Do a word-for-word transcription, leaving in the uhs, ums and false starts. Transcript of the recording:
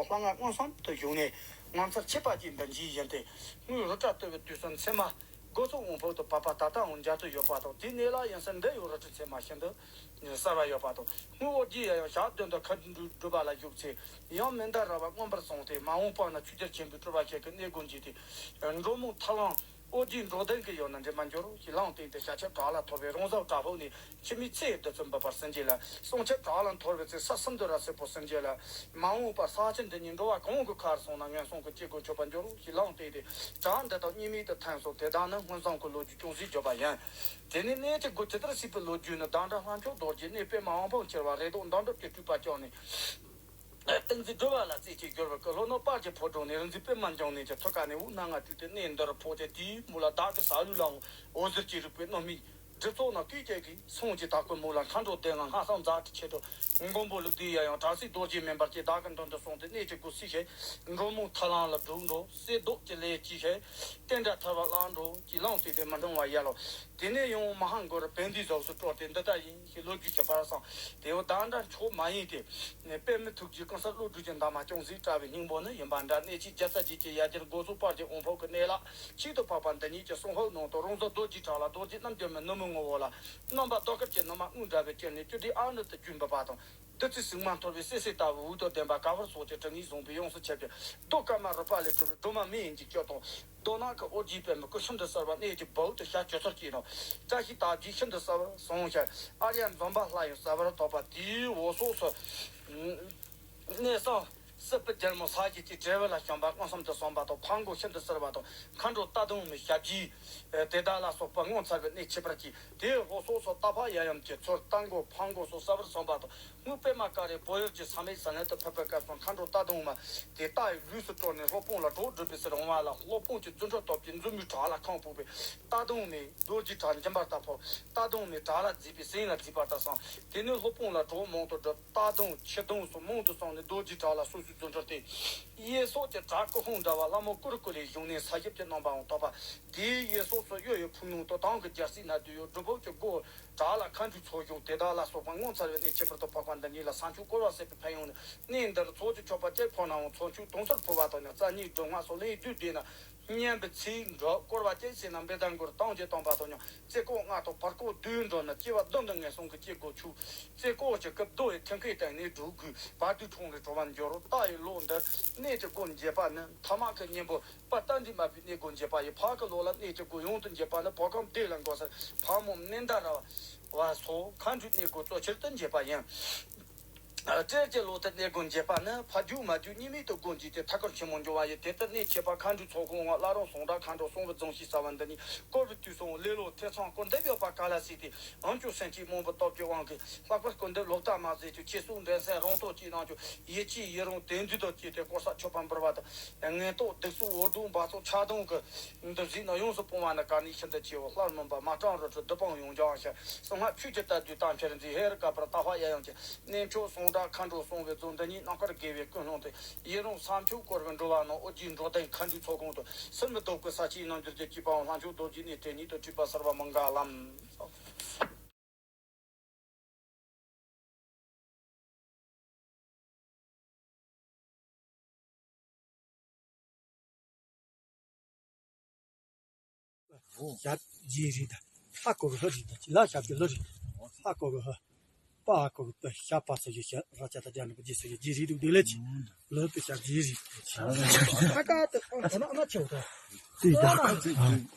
ལྷ་ང་མངོན་སུམ་དུ་བྱུང་ནས་ངོ་མཚར་ཆེ་བ་ཅིག་འདི་འཇིག་བཞིན་ཏེ། སྔོན་རི་བཀྲ་བཏུལ་བའི་དུས་སུ་མཚེ་མ་སྒོ་ཚོགས་འོང་ཕོག་ཏུ་བབས་པ་ད་ལྟའང་མཇལ་དུ་ཡོད་པ་དང་། དེའི་གནས་ལ་ཡང་སེ་འདི་ཡང་རི་ཁྲོད་མཚེ་མ་ཤིན་ཏུ་གསལ་བ་ཡོད་པ་དང་། སྔོན་ཨོ་རྒྱན་ཡང་ཡང་ཞག་བདུན་དུ་མཁའ་འགྲོའི་སྒྲུབ་པ་ལ་བཞུགས་ཚེ། ཡང་མི་འདའ་ར་བ་མངོན་པར་སོང་སྟེ། མ་འོངས་པ་ན་ཆོས་རྒྱལ་ཆེན་པོའི་སྤྲུལ་པ་ཞིག་གི་གནས་སྒོ་འབྱེད་དེ། འགྲོ་མང་ཐར་ལམ་ཨོ་རྒྱན་འགྲོ་དོན་གྱི་ཡོད་ན་འདྲེན་པར་འགྱུར་རོ་ཞེས་ལུང་བསྟན་ཏེ། ཤ་ཁྱེར་བྲག་ལ་ཐོར་བའི་རོང་བཟའ་བྲག་ཕུག་ནས་འཆི་མེད་ཚེའི་བདུད་རྩི་འབུད་པར་སེམས་བསྐྱེད་ལ། གསུང་ཁྱེར་བྲག་ལ་འཐོར་བའི་ཚེ་ས་གསུམ་དུ་རབ་གསལ་བར་སེམས་བསྐྱེད་ལ། མ་འོངས་པ་ས་ཆེན་འདི་ཉིད་འགྲོ་བ་གང་གི་ཁར་སོང་ན་ངན་སོང་གི་སྐྱེ་སྒོ་ཆོད་པར་འགྱུར་རོ་ཞེས་ལུང་བསྟན་ཏེ། བྲག་འདི་དག་གཉིས་མེད་དུ་ཐོན་སོང་། དེ་དག་ནི་མངོན་སུམ་གྱི་ལོ་རྒྱུས་ཅུང་ཟད་བརྗོད་པ་ཡིན། དེ་ནས་གནས་ཀྱི་སྒོ་ཇི་ལྟར་ཞིག་པའི་ལོ་རྒྱུས་ནི། སྡང་དགྲ་ལྷ་མཆོག་རྡོ་རྗེ་གནས་པདྨ་དབང་ཕུག་ཁྱེར་བ་རེ་དོགས་འདམ་སྒྲུབ་ཀྱི་སྤྲུལ་པ་བསྐྱངས་ནས། ཏིང་འཛིན་སྒྲུབ་པ་ལ་རྩེ་གཅིག་སྦྱོར་བའི་སྐུ། ལྷོ་ནུབ་དཔལ་གྱི་ཕོ་བྲང་ནས། རིག་འཛིན་པདྨ་འབྱུང་གནས་ཀྱི་ཐུགས་ཀ་ནས། འོད་སྣ་ལྔ་སྤྲོས་ཏེ་གནས་འདིར་ཕོག་སྟེ། དེའི་མུ་ལ་བདག་གི་ས་ལུས་ལའང་འོད་ཟེར་གྱིས་རེག་པའི་སྣང་མེད་སྒྲིབ་ཚོགས་རྣམས་ཀུན་སྐྱེས་ཀྱི་སངས་རྒྱས་དྭགས་པོའི་མུ་ལ་མཁའ་འགྲོ་སྡེ་ལྔ་ལྷག་བསམ་རྫ་ཁྲི་ཆེ་དྲུག་མགོན་པོ་ལུགས་ལྡན་ཡབ་ཡུམ་དྲག་སྲིད་རྡོ་རྗེ་མེ་འབར་གྱིས་བདག་གི་མདུན་དུ་སོང་སྟེ། གནས་ཀྱི་སྒོ་ཟིན་ཞིང་འགྲོ་མང་ཐར་ལམ་ལ་བསྒྲུབས་འགྲོ། གསེར་མདོག་གི་ལས་བགྱིས་ཤིང་བསྟན་དགྲ་ཐར་པ་ལ་འགྲོ་ཅེས་ལུང་བསྟན་ཏེ་མི་འབྲང་བར་ཡལ་ལོ། དེ་ནས་ཡང་མ་ཧཱ་གུ་རུ་བན་དེ་གཟུགས་སུ་སྤྲུལ་ཏེ། འདི་ལྟར་ཡིན་ཞེས་ལོ་རྒྱུས་ཀྱི་བར་གསུངས་ཏེ། འོ་སྡང་དགྲ་མཆོག་མ་ཡིན་ཏེ། པདྨའི་ཐུགས་རྗེ་གང་སར་བློ་གྲོས་ཀྱི་འདབ་མ་ཅུང་ཟད་བཀྲ་བའི་སྙིང་པོ་ནི་ཡིན་པ་འདྲ། གནས་ཆེན་རྒྱལ་ཚ་རྗེ་ཀྱི་ཡ་གྱལ་སྒོ་ཚོགས་དཔལ་གྱི་དབང་ཕོག་གི་གནས་ལ་ཆེད་དུ་འཕགས་པ་འདི་ཉིད་ཀྱི་གསུང་ཧོབ་ནང་དུ། རོང་བཟའ་རྡོ་རྗེ་བྲག་ལ་རྡོ་རྗེ་རྣམ་རྒྱལ་མའི་ནུབ་མོའི་ངོ་བོ་ལ། རྣམ་པ་ཟློས་གར་གྱི་ནུ་མ་དངུལ་འདྲ་བའི་སྤྱན་ནས་བཅུད་ལྡན་ཨ་ནུ་དུ་བརྒྱུད་འབུད་པ་དང་། བདུད་རྩི་གཟིགས་མ་འཐོར་བའི་བསིལ་ཟེར་ལྟ་བུའི་འོད་དང་ལྡན་པ་ག་བུར་སོགས་ཀྱི་དྲི་ངད་བཟུང་བའི་ཡོངས་སུ་ཆད་པའི་རྡོ་དཀར་མ་རུ་པ་ལས་གྲུབ་པའི་སྒྲོལ་མ་མི་ཡི་འཇིགས་སྐྱོབ་དང་། རྡོ་ནག་གི་ཨོ་རྒྱན་པདྨའི་སྐུ་ཤིན་ཏུ་གསལ་བ། གནས་ཀྱི་སྦུག་ཏུ་ཞལ་ཅོ་ཚར་གྱིས་ནོ། བཀྲ་ཤིས་རྟགས་བརྒྱད་ཤིན་ཏུ་གསལ་བར་གསུངས་ཤིང་། ཨཱརྱ་འཛོམས་པ་ལྷ་ཡང་གསལ་བར་ཐོབ་པ། དེའི་འོད་ཚོགས་སུ་གནས་སམ་སྲིད་པའི་རྒྱལ་མོ་ས་སྐྱ་ཀྱི་དྲེལ་བུ་ལ་བྱོན་པ་མངོན་སུམ་དུ་གསུངས་པ་དང་། ཕག་མགོ་ཤིན་ཏུ་གསལ་བ་དང་། མཁའ་འགྲོ་རྟ་གདོང་མའི་ཞབས་ཀྱིས་དེ་དག་ལ་སོགས་པ་ངོ་མཚར་བའི་གནས་ཁྱད་པར་གྱིས། དེའི་འོད་ཚོགས་སུ་རྟ་ཕག་ཡབ་ཡུམ་གྱི་ཚུལ་རྟ་མགོ་ཕག་མགོ་སོགས་གསལ་བར་གསུངས་པ་དང་། སྔོན་པདྨ་ཀ་རས་བོད་ཡུལ་གྱི་ས་མེད་ས་ནས་དུ་ཕེབས་པའི་སྐབས་སུ་མཁའ་འགྲོ་རྟ་གདོང་མ་དེ་རྟ་ཡི་ལུས་སུ་སྤྲུལ་ནས་སློབ་དཔོན་ལ་གྲོགས་སྒྲུབ་པའི་ཕྱིར་འོང་བ་ལ། སློབ་དཔོན་གྱི་རྫུ་འཕྲུལ་སྟོབས་ཀྱིས་མཛུབ་མོའི་བྲག་ལ་ཁམས་ཕོག་པས། རྟ་གདོང་མས་རྡོ་རྗེ་བྲག་འཇིམ་པར་བཏབ་ཕོ། རྟ་གདོང་མས་བྲག་ལ་འཛེགས་པས་སེང་ལ་འཛེགས་པ་ལྟར་སོང་། དེ་ནས་སློབ་དཔོན་ལ་གྲོགས་མང་དུ་བསྒྲུབས། རྟ་གདོང་ཁྱི་གདོང་སོགས་མང་དུ་སོང་ནས་རྡོ་རྗེ་བྲག་ལ་སོ་སོའི་རྫུ་འཕྲུལ་བསྟན། གཡས་ཕྱོགས་ཀྱི་བྲག་སྐུ་ཧཱུྃ་འདྲ་བ་ལྷ་མོ་ཀུ་རུ་ཀུ་ལེ་བཞུགས་གནས་ས་ཞབས་ཀྱི་རྣམ་པའང་ཐོབ་པ། དེའི་གཡས་ཕྱོགས་སུ་གཡོ་ཡི་ཕུག་ནང་དུ་དྭངས་ཀྱི་རྒྱལ་སྲིད་ན་དུ་ཡོད། སྒྲུབ་ཕུག་གི་སྒོ་བྲག་ལ་མཁའ་འགྲོའི་ཚོགས་བཞུགས། དེ་དག་ལ་སོགས་པ་ངོ་མཚར་བའི་གནས་ཁྱད་པར་དུ་འཕགས་པ་འདི་ཉིད་ལ་ས་མཆོག་བསྐོར་བ་ཟེར་བའི་ཕན་ཡོན་ནི། གནས་འདིར་ཚོགས་ཀྱི་མཆོད་པ་ཅི་ཕུལ་ནའང་ཚོགས་མཆོད་དུང་ཕྱུར་ཕུལ་བ་དང་ནི། རྩ་གཉིས་སྒྲུབ་སྔགས་སོགས་ལན་བདུན་བཟླས་ན། སྙན་པའི་ཚིག་འགྲོ་བསྐོར་བ་ཅི་ཕྱིན་ན་འབེབས་དང་མགུར་དང་བཅས་བཏང་བ་དང་ནི། རྩེ་ལྐོག་སྔགས་དང་བར་སྐོག་བདུན་འགྲོ་ན། སྐྱེ་བ་བདུན་དུ་ངན་སོང་གི་སྐྱེ་སྒོ་ཆོད། རྩེ་ལྐོག་གི་སྐབས་རྡོ་ཡི་ཐིམ་སྐས་བཏང་ནས་སྒྲུབ་དགོས། བར་དོའི་འཁྲུངས་ལས་གྲོལ་བར་འགྱུར་རོ། རྟ་ཡི་ལོ་འདིར་གནས་ཀྱི་སྒོ་འབྱེད་པ་ནི། ཐ་མ་གི་གཉེན་པོ་དཔལ་རྟ་མགྲིན་མ་བུའི་གནས་སྒོ་འབྱེད་པ་ཡིན། ཕག་གི་ལོ་ལ་གནས་ཀྱི་སྒོ་ཡོངས་སུ་འབྱེད་པ་ནི། བོད་ཁམས་བདེ་ལ་འགོད་སར་ཕག་མོ་མནྜལ་ར་བ་སོགས་མཁའ་འགྲོའི་གནས་སྒོ་གཙོ་ཆེར་དུ་འབྱེད་པ་ཡིན། སྤྲེལ་གྱི་ལོ་དེར་གནས་སྒོ་འབྱེད་པ་ནི། ཕ་རྒྱུད་མ་རྒྱུད་གཉིས་མེད་དུ་སྒོ་འབྱེད་དེ། ཐད་ཀར་ཆེན་མོ་འབྱུང་བ་ཡི། དེ་ལྟར་གནས་ཁྱད་པར་མཁའ་འགྲོའི་ཚོགས་ཁང་ངམ། བླ་རུང་ཟུང་འབྲེལ་མཁའ་འགྲོ་གསུང་བའི་རྫོང་ཞེས་བྱ་བ་འདི་ཉིད་བསྐོར་བའི་དུས་སུའང་ལེ་ལོ་ཐེ་ཚོམ་སྐོར་འདེབས་ཡོད་པ་ག་ལ་སྲིད་དེ། འོན་ཀྱང་སེམས་ཅན་མང་པོའི་སྟོབས་ཀྱི་དབང་གིས་ལྷག་པར་སྐུ་འདེབས་ལོག་ལྟ་མ་བཟོད་ཅིང་། ཁྱེད་སོགས་འགྲན་སེམས་རང་རྟོགས་ཀྱིས་གནང་ཆོག། ཡིད་ཆེས་ཡི་རང་དད་འདུན་དང་བཅས་ཏེ་དཀོར་ཟ་ཆོས་པ་འབུལ་བ་དང་། ངན་རྟོག་སྡིག་གསོག་འོ་འདུག་འབག་བཙོག་ཆག་སྡང་གི་འདུ་ཤེས་ནི་ཡོངས་སུ་སྤོང་བ་ནི་གལ་གནད་ཤིན་ཏུ་ཆེའོ། ལྷར་སྨོན་པ་མ་བསྐྲང་རི་ཁྲོད་བདུད་དཔུང་ཡོངས་སྦྱངས་ཤིང་། གསང་སྔགས་ཆོས་ཀྱི་དལ་བུས་དམ་ཁྱེར་མཛད། ཧེ་རུ་ཀ་པར་ཏ་ཧ་ཡབ་ཡུམ་གྱི་གནས་མཆོག་ཟུང་འབྲེལ་མཁའ་འགྲོ་གསུང་བའི་རྫོང་འདི་ཉིད་རྣམ་དཀར་དགེ་བའི་ཀུན་སློང་དེ། ཡི་རང་ས་མཆོག་བསྐོར་བའི་འགྲོ་བ་རྣམས། ཨོ་རྒྱན་འགྲོ་དོན་མཁའ་འགྲོའི་ཚོགས་ཁང་དུ། སུ་མི་ལྡོག་པའི་ས་ཆའི་རྣལ་འབྱོར་གྱི་སྐྱེས་པའམ། ལྷ་མཆོག་རྡོ་རྗེ་གནས་དེ་ཉིད་དུ་སྤྲུལ་པ་གསལ་བ་མི་འགལ་ལམ། ཞབས་རྗེས་རིང་དང་། ཧ་གོ་གི་ཧུ་རིང་དང་། ལ་ཞབས་ཀྱི་ལུ་རིང་། ཧ་གོ་གི་ཧུ། པ་ཧ་གོ་གི་པ། ཞབས་པ་ས་ཞབས་ར་ཅ་ད་རྒྱ་ནི་པ་རྗེས་སུ་ཡི་རྗེས་རིང་དུ་བདེ་ལེགས་ཀྱི། ལུ་པའི་ཞབས་རྗེས་རིང་། ཧ་ཀ་ཏི་ཨ་ན་ཨ་ན་ཆེ་བ་ད། དེ་ཡག་ག